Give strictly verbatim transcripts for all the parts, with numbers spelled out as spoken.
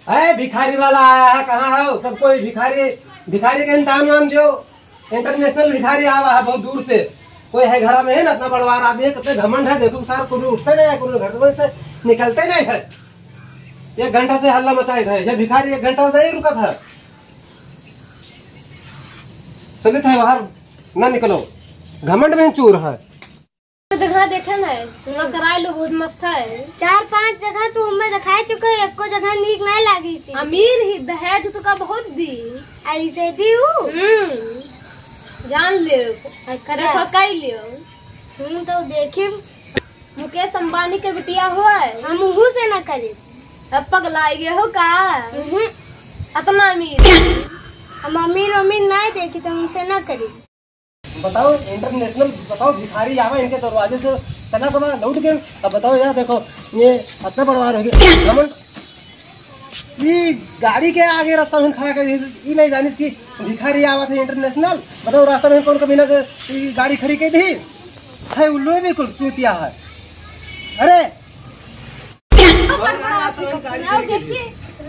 अरे भिखारी वाला आया है, कहाँ है वो? सब कोई भिखारी, भिखारी के दान वान जो, international भिखारी आवा है बहुत दूर से। कोई है घरा में है ना, इतना बड़वार आदमी है, कितने घमंड है। देखो सार, कोनो उठते नहीं है, कोनो घर में से निकलते नहीं है। एक घंटा से हल्ला मचाए थे, ये भिखारी एक घंटा से नहीं रुका था। चले थे बाहर, ना निकलो, घमंड में चूर है। जगह देखे ना, वहाँ कराए लो, बहुत मस्त है। चार पांच जगह तू हमें दिखाए चुके है, एको जगह नीक नहीं लागी थी। अमीर ही, दहेज तो का बहुत दी। ऐसे दी हूँ। हम्म, जान ले। अच्छा। देखो, कई लियो। हम्म, तो देखी। मुकेश अंबानी के बिटिया हुआ है। हम उहू से ना करी। अब पगलाई गए हो का? हम्म। अतना अमीर। हम अमीर अमीर नहीं देखी, तो उनसे ना करी। बताओ, international, बताओ, भिखारी आवा इनके दरवाजे से, चला बना लौट के। अब बताओ यार, देखो, ये इतना बड़वार हो गया। हमन ई गाड़ी के आगे रास्ता में खड़ा कर दी, ई नहीं जानिस कि भिखारी आवा था international। बताओ, रास्ता में कौन कमीना के ई गाड़ी खड़ी कर दी है? उल्लू भी कुल चूतिया है। अरे,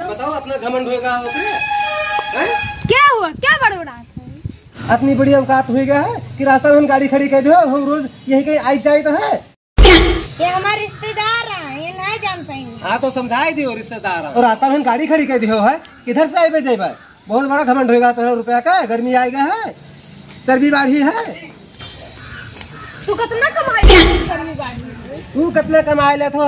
बताओ, अपना घमंड होएगा ओकरे? हैं? क्या हुआ? क्या बड़बड़ात है? अपनी बड़ी औकात हुई गया है कि रास्ता में गाड़ी खड़ी कर दो, हम रोज यही कहीं आई जाए तो है। ये हमारे रिश्तेदार हैं, ये नहीं जान पाएंगे। हाँ, तो समझाई दियो रिश्तेदार हैं। और रास्ता में गाड़ी खड़ी कर दियो है, किधर से आइबे जाइबे? बहुत बड़ा घमंड होएगा तो रुपया का, गर्मी आएगा है, चर्बी बाढ़ी है। तू कितना कमाई ले तू? तू कितना कमाई ले तो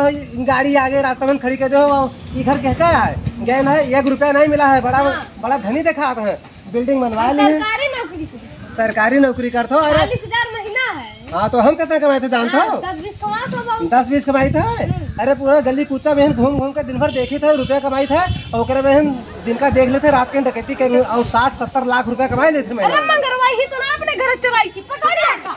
गाड़ी आगे रास्ता में खड़ी कर दो, और ई घर कहता है, गैन है, एक रुपया नहीं मिला है, बड़ा, हाँ। बड़ा धनी दिखात है, building बनवा ली है। सरकारी नौकरी कर। सरकारी नौकरी करत हो, अरे। चालीस हजार महीना है। हाँ, तो हम कितना कमाई थे जानत हो? हाँ, दस बीस कमात हो बाबू। दस बीस कमाई थे? हम्म। अरे, पूरा गली कूचा में घूम घूम के दिन भर देखी थे, रुपया कमाई थे, और ओकरे में दिन का देख लेते, रात के डकैती के, और साठ सत्तर लाख रुपया कमाई लेते मैं। अरे, मंगरवा ही तो ना अपने घर चुराई थी, पकड़ लिया था।